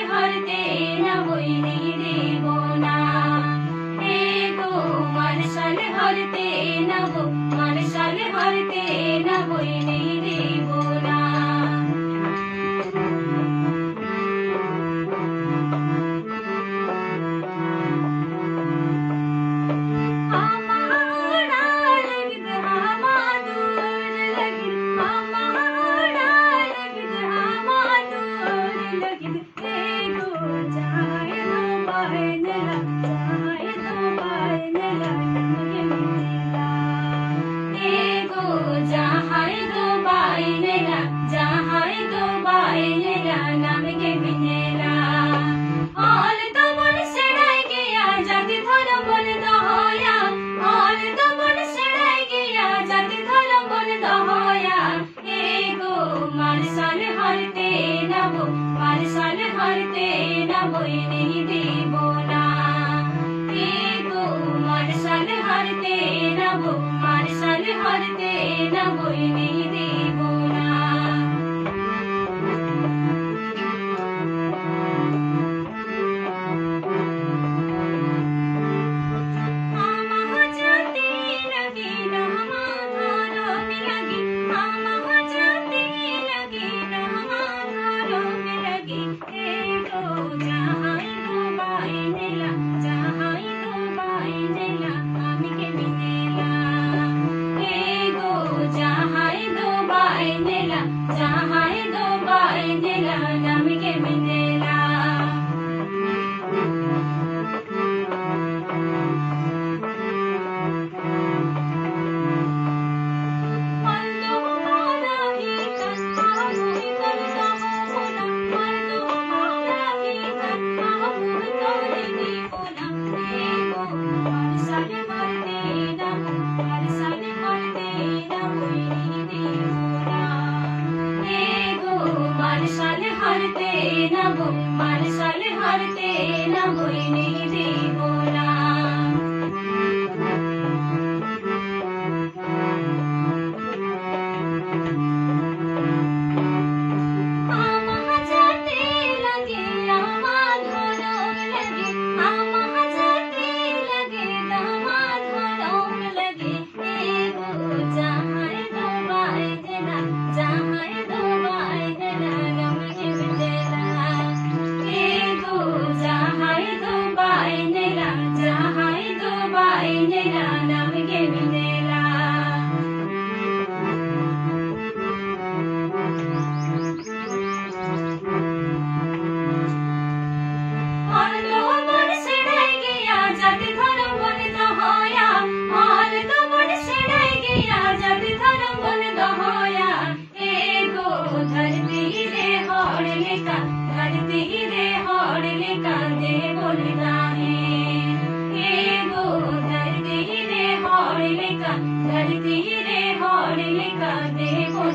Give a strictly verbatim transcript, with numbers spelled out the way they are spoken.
ᱦᱚᱨᱛᱮ ᱱᱟᱵᱚᱭ ᱤᱫᱤ ᱵᱚᱱᱟ᱾ ᱮ ᱜᱳ ᱢᱟᱨᱥᱟᱞ ᱦᱚᱨᱛᱮ ᱱᱟᱵᱚ, ᱢᱟᱨᱥᱟᱞ ᱦᱚᱨᱛᱮ ᱱᱟᱵᱚᱭ ᱤᱫᱤ ᱵᱚᱱᱟ᱾ ᱟᱢᱟᱜ ᱚᱲᱟᱜ ᱞᱟᱹᱜᱤᱫ, ᱟᱢᱟᱜ ᱫᱩᱣᱟᱹᱨ ᱞᱟᱹᱜᱤᱫ, ᱟᱢᱟᱜ ᱚᱲᱟᱜ ᱞᱟᱹᱜᱤᱫ, ᱟᱢᱟᱜ ᱫᱩᱣᱟᱹᱨ ᱞᱟᱹᱜᱤᱫ, ᱮ ᱜᱳ ᱡᱟᱦᱟᱸᱭ ᱫᱚ ᱵᱟᱭ ᱧᱮᱞᱟ, ᱡᱟᱦᱟᱸᱭ ᱫᱚ ᱵᱟᱭ ᱧᱮᱞᱟ, ᱧᱮᱞ ᱜᱮᱢ ᱧᱮᱞᱟ᱾ ᱮ ᱜᱳ ᱡᱟᱦᱟᱸᱭ ᱫᱚ ᱵᱟᱭ ᱧᱮᱞᱟ, ᱡᱟᱦᱟᱸᱭ ᱫᱚ ᱵᱟᱭ ᱧᱮᱞᱟ, ᱱᱟᱢ ᱜᱮᱢ ᱧᱮᱞᱟ᱾ ᱚᱞ ᱫᱚᱵᱚᱱ ᱥᱮᱬᱟᱭ ᱜᱮᱭᱟ, ᱡᱟᱹᱛᱤ ᱫᱷᱚᱨᱚᱢ ᱵᱚᱱ ᱫᱚᱦᱚᱭᱟ᱾ ᱚᱞ ᱫᱚᱵᱚᱱ ᱥᱮᱬᱟᱭ ᱜᱮᱭᱟ, ᱡᱟᱹᱛᱤ ᱫᱷᱚᱨᱚᱢ ᱵᱚᱱ ᱫᱚᱦᱚᱭᱟ᱾ ᱮ ᱜᱳ ᱢᱟᱨᱥᱟᱞ ᱦᱚᱨᱛᱮ ᱱᱟᱵᱚ, ᱢᱟᱨᱥᱟᱞ ᱦᱚᱨᱛᱮ ᱱᱟᱵᱚᱭ ᱤᱫᱤ ᱵᱚᱱᱟ᱾ ᱮ ᱜᱳ ᱢᱟᱨᱥᱟᱞ ᱦᱚᱨᱛᱮ ᱱᱟᱵᱚ, ᱢᱟᱨᱥᱟᱞ ᱦᱚᱨᱛᱮ ᱱᱟᱵᱚᱭ ᱤᱫᱤ ᱵᱚᱱᱟ᱾ ᱟᱢᱟᱜ ᱡᱟᱹᱛᱤ ᱞᱟᱹᱜᱤᱫ, ᱟᱢᱟᱜ ᱫᱷᱚᱨᱚᱢ ᱞᱟᱹᱜᱤᱫ, ᱟᱢᱟᱜ ᱡᱟᱹᱛᱤ ᱞᱟᱹᱜᱤᱫ, ᱟᱢᱟᱜ ᱫᱷᱚᱨᱚᱢ ᱞᱟᱹᱜᱤᱫ, ᱮ ᱜᱳ ᱡᱟᱦᱟᱸᱭ ᱫᱚ ᱵᱟᱭ ᱧᱮᱞᱟ, ᱡᱟᱦᱟᱸᱭ ᱫᱚ ᱵᱟᱭ ᱧᱮᱞᱟ, ᱟᱢ ᱜᱮᱢ ᱧᱮᱞᱟ᱾ ᱮ ᱜᱳ ᱡᱟᱦᱟᱸᱭ ᱫᱚ ᱵᱟᱭ ᱧᱮᱞᱟ, ᱡᱟᱦᱟᱸᱭ ᱫᱚ ᱵᱟᱭ ᱧᱮᱞᱟ, ᱟᱢ ᱜᱮᱢ ᱧᱮᱞᱟ᱾ ᱢᱟᱨᱥᱟᱞ ᱦᱚᱨᱛᱮ ᱱᱟᱵᱚ, ᱢᱟᱨᱥᱟᱞ ᱦᱚᱨᱛᱮ ᱱᱟᱵᱚᱭ ᱤᱫᱤ ᱵᱚᱱᱟ᱾ ᱟᱢᱟᱜ ᱡᱟᱹᱛᱤ ᱞᱟᱹᱜᱤᱫ, ᱞᱮᱫᱟ ᱦᱮᱸ᱾ ᱮ ᱜᱳ ᱫᱷᱟᱹᱨᱛᱤ ᱨᱮ ᱦᱚᱲ ᱞᱮᱠᱟ, ᱫᱷᱟᱹᱨᱛᱤ ᱨᱮ ᱦᱚᱲ ᱞᱮᱠᱟ ᱛᱮ ᱵᱚᱱ